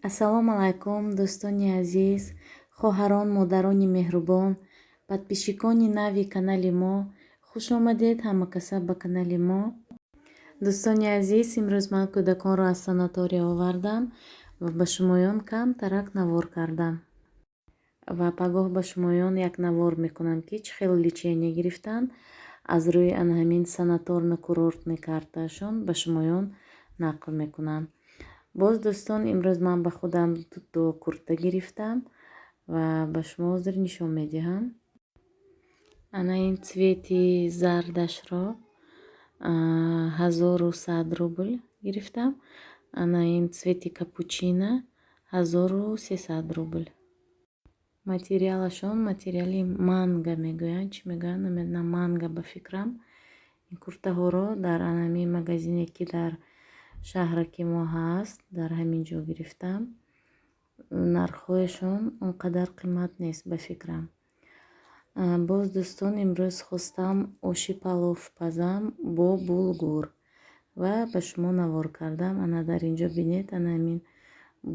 Ассалому алайкум, дӯстони азиз, хоҳарон, модарони меҳрубон, подписчикони нави канали мо. Хуш омадед ҳамакаса ба канали мо. Дӯстони азиз, имрӯз ман кӯдаконро аз санатория овардам ва ба шумоён камтарак навор кардам. Ва пагоҳ ба шумоён як навор мекунам, ки чӣ хел лечение гирифтанд. Аз рӯи ана ҳамин санаторно-курортный картаашон ба шумоён нақл мекунам. Боз дӯстон, имрӯз ман ба худам дуто курта гирифтам ва ба шумо ҳозир нишон медиҳам. Ана ин цвети зардашро 1100 рубл гирифтам. Ана ин цвети капучино 1300 рубл. Материалашон материали манга мегӯянд. Чӣ мегӯянд? Намедонам, манга ба фикрам. Ин куртаҳоро дар анами магазине, ки дар шаҳраки мо ҳаст, дар ҳамин ҷо гирифтам. Нархҳояшон он қадар қимат нест ба фикрам. Боз дӯстон, имрӯз хостам оши палов пазам бо булгур ва ба шумо навор кардам. Ана дар ин ҷо бинед, ана ҳамин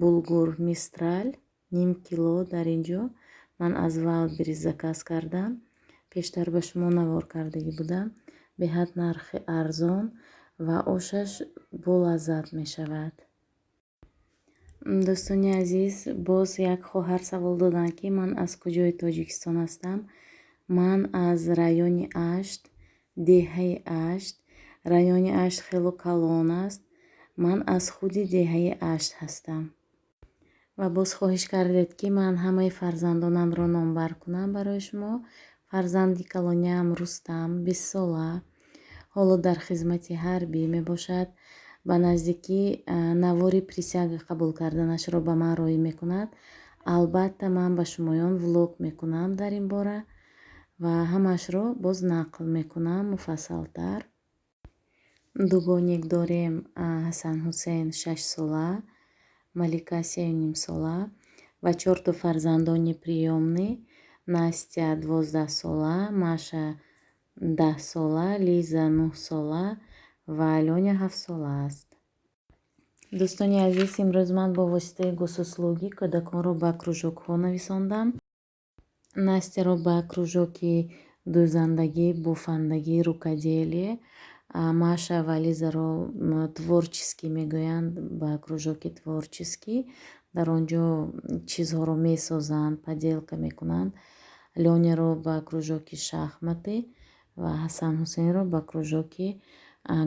булгур Мистраль ним кило дар ин ҷо ман аз Валберис заказ кардам. Пештар ба шумо навор кардагӣ будам. Беҳад нархи арзон ва ошаш болаззат мешавад. Дӯстони азиз, боз як хоҳар савол доданд, ки ман аз куҷои Тоҷикистон ҳастам. Ман аз райони Ашт, деҳаи Ашт. Райони Ашт хело калон аст. Ман аз худи деҳаи Ашт ҳастам. Ва боз хоҳиш кардед, ки ман ҳамаи фарзандонамро номбар кунам барои шумо. Фарзанди калониам Рустам, 20 сола, ҳоло дар хизмати ҳарбӣ мебошад. Ба наздикӣ навори присяга қабул карданашро ба ман роҳӣ мекунад. Албатта, ман ба шумоён влог мекунам дар ин бора ва ҳамаашро боз нақл мекунам муфассалтар. Дугоник дорем: Ҳасанҳусейн 6 сола, Малика 3,5 сола ва чорто фарзандони приёмный: Настя 12 сола, Маша 10 сола, Лиза 9 сола ва Лёня 7 сола аст. Дӯстони азиз, имрӯз ман бо воситаи Госуслуги кӯдаконро ба кружокҳо нависондам. Настяро ба кружоки дӯзандагӣ, бофандагӣ, рукоделие, Маша ва Лизаро творческий мегӯянд, ба кружоки творческий. Дар он ҷо чизҳоро месозанд, поделка мекунанд. Лёняро ба кружоки шахматы ва Ҳасанҳусейнро ба кружоки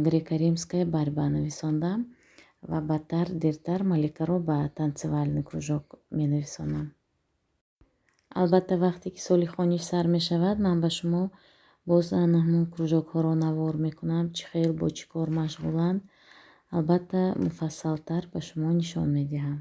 греко-римская борьба нависондам ва баъдтар, дертар Маликаро ба танцевальный кружок менависонам. Албатта, вақте ки соли хониш сар мешавад, ман ба шумо боз ҳамон кружокҳоро навор мекунам, чӣ хел, бо чӣ кор машғуланд. Албатта, муфассалтар ба шумо нишон медиҳам.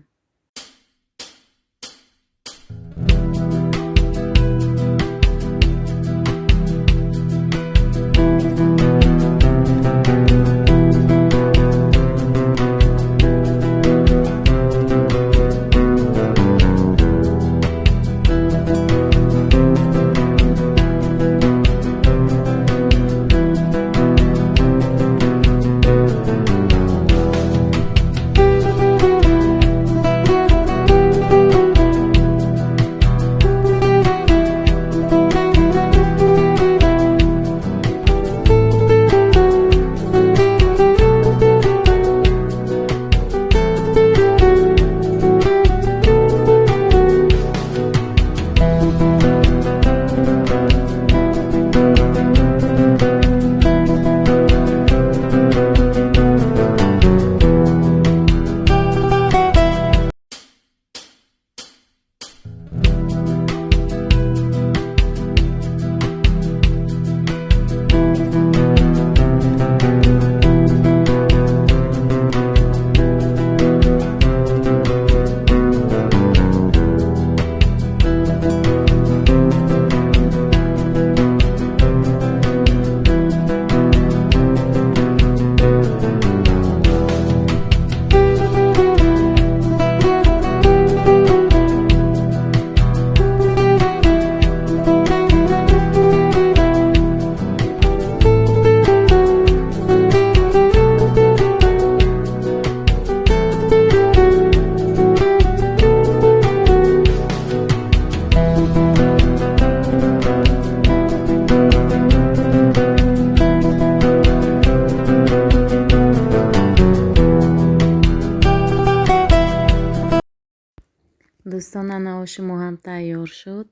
Дӯстон, ана оши мо ҳам тайёр шуд.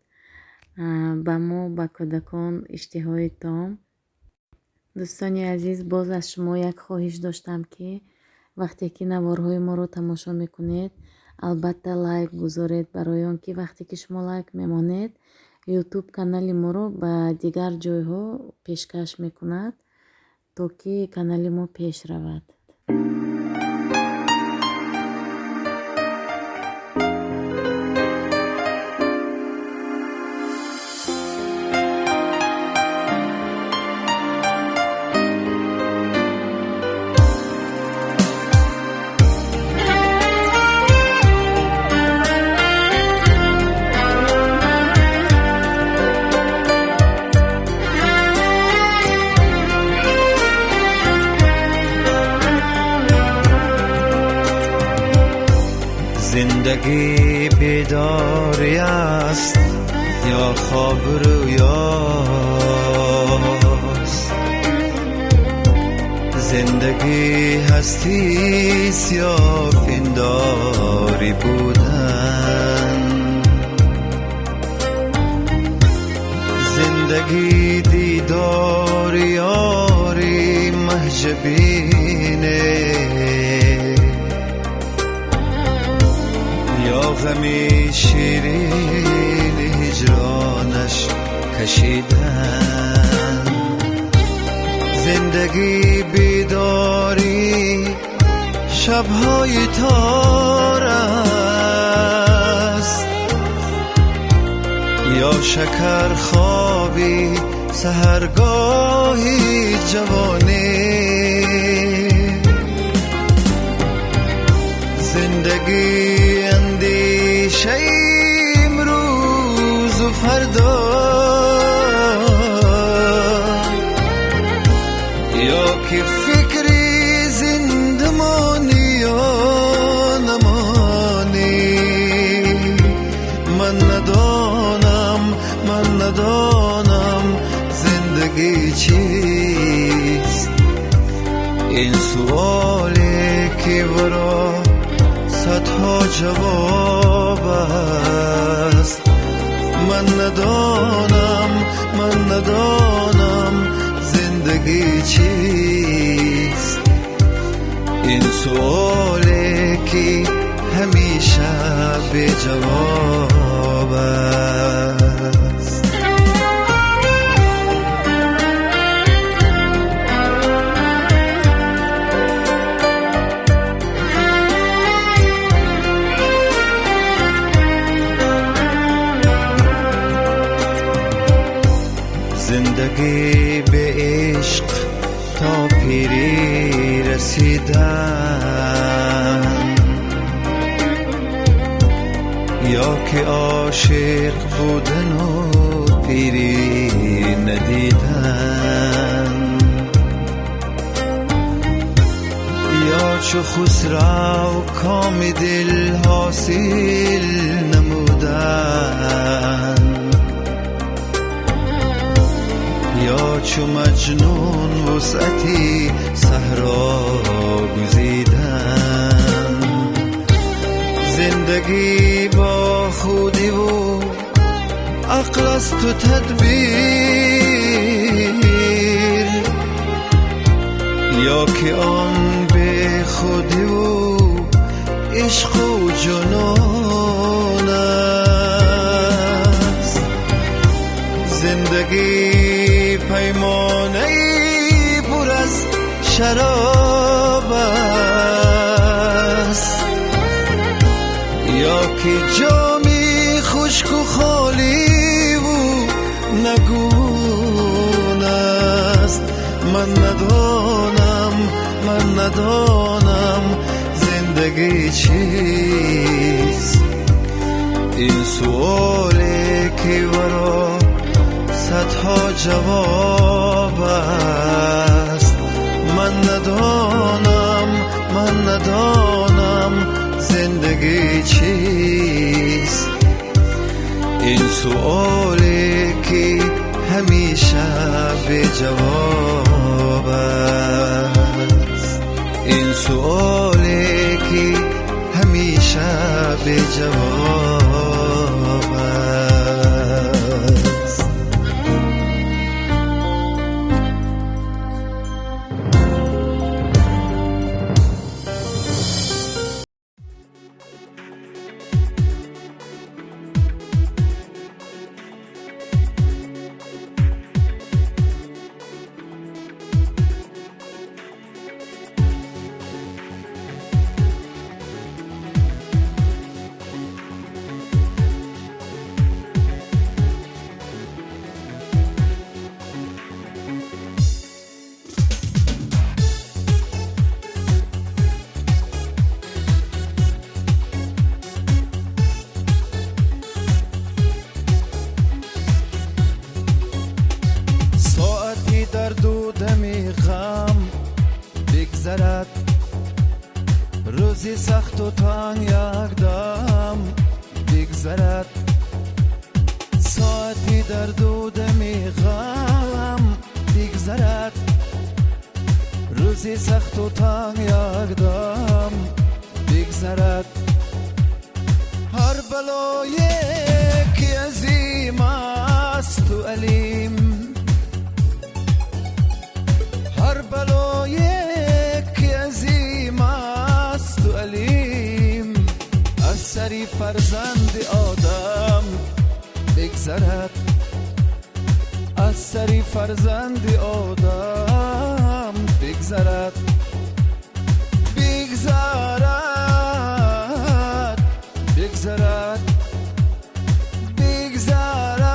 Ба мо, ба кӯдакон иштиҳои том. Дӯстони азиз, боз аз шумо як хоҳиш доштам, ки вақте ки наворҳои моро тамошо мекунед, албатта лайк гузоред, барои он ки вақте ки шумо лайк мемонед, Ютуб канали моро ба дигар ҷойҳо пешкаш мекунад, то ки канали мо пеш равад. زندگی بیداری است یا خواب رویاست، زندگی هستیست یا پنداری بودن، زندگی دیدار یاری مهجبینه یا غمی شیرین هجرانش کشیدن، زندگی بیداری شبهای تار است یا شکر خوابی سحرگاهی جوانی، زندگی اندیشه امروز و فردا یا که فکری زندمانی یا نمانی، من ندانم، من ندانم زندگی چیست، این سوالی که ورا صدها جواب است، من ندانم، من ندانم زندگی چیست، این سوالی که همیشه بی جواب است. زندگی به عشق تا پیری رسیدن یا که عاشق بودن و پیری ندیدن، یا چو خسرو کام دل حاصل نمودن، یا چو مجنون وسعتی صحرا گزیدن، زندگی با خودی و عقل است و تدبیر یا که آن به خودی و عشق و جنون است، زندگی پیمانه ای پر از شراب است یا که جامی خشک و خالی و نگون است، من ندانم، من ندانم زندگی چیست، این سوالی که ورا صدها جواب است، من ندانم، من ندانم زندگی چیست، این سوالی که همیشه به جواب است، این سوالی که همیشه به جواب танг якдам бигзарад, соати дарду дами ғам бигзарад, рӯзи сахту танг якдам бигзарад. Ҳар балое ки азим асту алим, ҳар балое ки азим асту алим, аз сари фарзанди одам бигзарад, аз сари фарзанди одам бигзарад, бигзарад, бигзарад, бигзарад,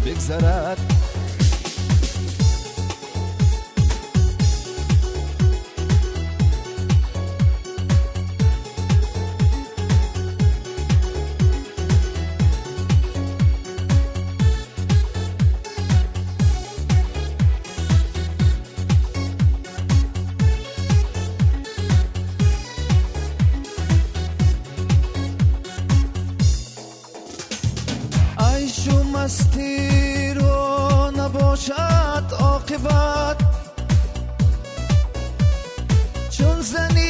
бигзарад. Айшу мастиро набошад оқибат, чун зани